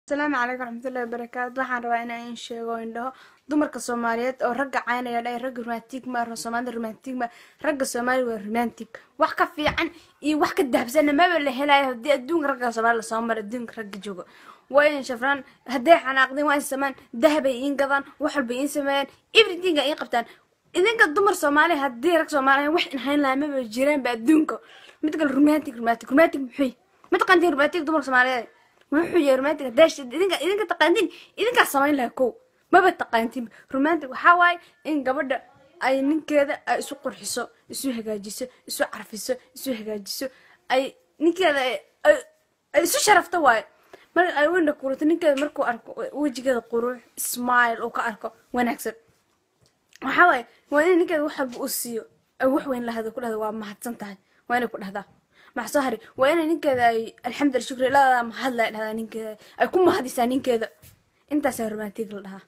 Asalaamu calaykum waraxmatullahi wabarakaatu. Waxaan rabaa inaan in sheego, indhaho dumarka Soomaaliyeed oo ragga caynaya, dhahay ragga romantic ma, Soomaalida romantic ma. Ragga Soomaaliya waa romantic, wax ka fiican iyo wax ka dahabsana maba la helayo. Haddii adduunka ragga Soomaaliya lasoo maro, adduunka ragga joogo waa in shafraan. Hadday xanaaqdeen waa in samaan, dahabay iin gadaan, wax walba iin sameeyaan, everything ay iin qabtaan. Idinka dumar Soomaaliya, haddii rag Soomaaliya wax in hayn lahaa maba jiraanba adduunka. Mid kale, romantic, romantic, romantic muxuu? Ma taqaantiin romantic? Dumarka Soomaaliyeed wuxuu yahay romantic haddaa idinka taqaantiin, idinkaa samayn lahaa. Kow, maba taqaantiin romantic. Waxaa waaye in gabadha ay ninkeeda ay isu qurxiso, isu hagaajiso, isu carfiso, isu hagaajiso, ay ninkeeda ay isu sharafto waaye. Marka ay windha kurato ninkeeda, markuu arko wejigeeda qurux, smile uu ka arko wanaagsan, waxaa waaye waa in ninkeeda wax walba uu siiyo, ay wax weyn lahado, ku dhahdo "Waa mahadsan tahay." Waa inay ku dhahdaa. Maxaa soo hari? Waa inay ninkeeda ay "Alxamdulillah, shukri ilaadaa mahadla" dhahdaa, ninkeeda ay ku mahadisaa ninkeeda. Intaasaa romantic la dhahaa.